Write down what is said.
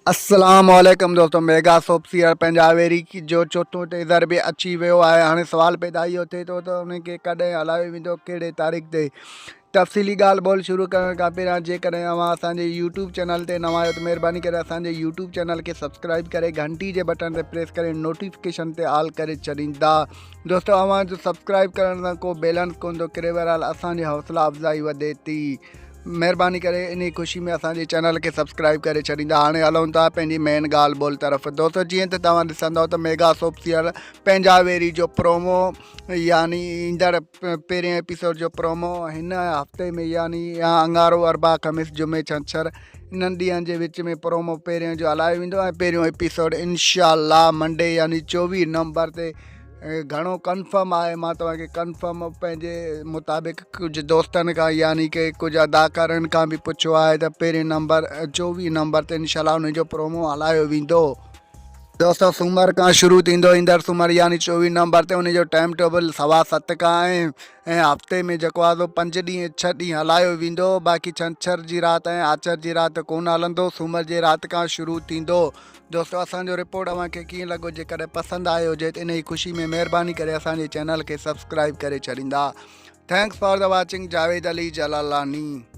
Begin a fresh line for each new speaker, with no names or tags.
السلام عليڪم دوستو ميگا سوپ سيريل پنهنجا ويري جو چوٿون ٽيزر به اچي ويو آهي هاڻي سوال پيدا اهو ٿئي ٿو ته ان کي ڪڏهن هلايو ويندو ڪهڙي تاريخ تي تفصيلي ڳالهه ٻولهه شروع ڪرڻ کان پهريان جيڪڏهن اوهان اسان جي يوٽيوب چينل تي نوان آهيو ته مهرباني ڪري اسان جي يوٽيوب چينل کي سبسڪرائب ڪري گهنٽي جي بٽڻ تي پريس ڪري نوٽيفڪيشن تي آل ڪري ڇڏيندا دوستو اوهان جو سبسڪرائب ڪرڻ سان ڪو بيلنس ڪون ٿو ڪري بهرحال اسان جي حوصلا افزائي وڌي ٿي مهرباني ڪري انهي خوشي ۾ اسان جي چينل کي سبسڪرائب ڪري ڇڏيندا هاڻي هلون ٿا پنهنجي مين ڳالهه ٻولهه طرف دوستو جيئن ته توهان ڏسندو ته ميگا سوپ سيريل پنهنجا ويري جو پرومو يعني ايندڙ پهرين ايپيسوڊ جو پرومو هن هفتي ۾ يعني يا اڱارو اربع خميس جمعي ڇنڇر انهن ڏينهن جي وچ ۾ پرومو پهريون جو هلايو ويندو ۽ پهريون ايپيسوڊ انشاء الله منڊي يعني 24 نومبر تي گهڻو ڪنفرم آهي مان توهان کي ڪنفرم پنهنجي مطابق ڪجهه دوستن کان يعني ڪي ڪجهه اداڪارن کان به پڇيو آهي ته پهرين نمبر 24 نمبر تي انشاء الله ان جو پرومو هلايو ويندو. دوستو سومر کان شروع ٿيندو ايندڙ سومر يعني 24 نمبر تي ان جو ٽائيم ٽيبل سوا ست کان ۽ ۽ هفتي ۾ جيڪو آهي سو پنج ڏينهن ڇهه ڏينهن هلايو ويندو باقي ڇنڇر جي رات ۽ آچر جي رات ڪونه هلندو سومر جي رات کان شروع ٿيندو. دوستو اسان جو رپورٽ اوهان کي ڪيئن لڳو جيڪڏهن پسند آيو هجي ته انهي خوشي ۾ مهرباني ڪري اسان جي چينل کي سبسڪرائب ڪري ڇڏيندا thanks for the watching Javed Ali Jalalani.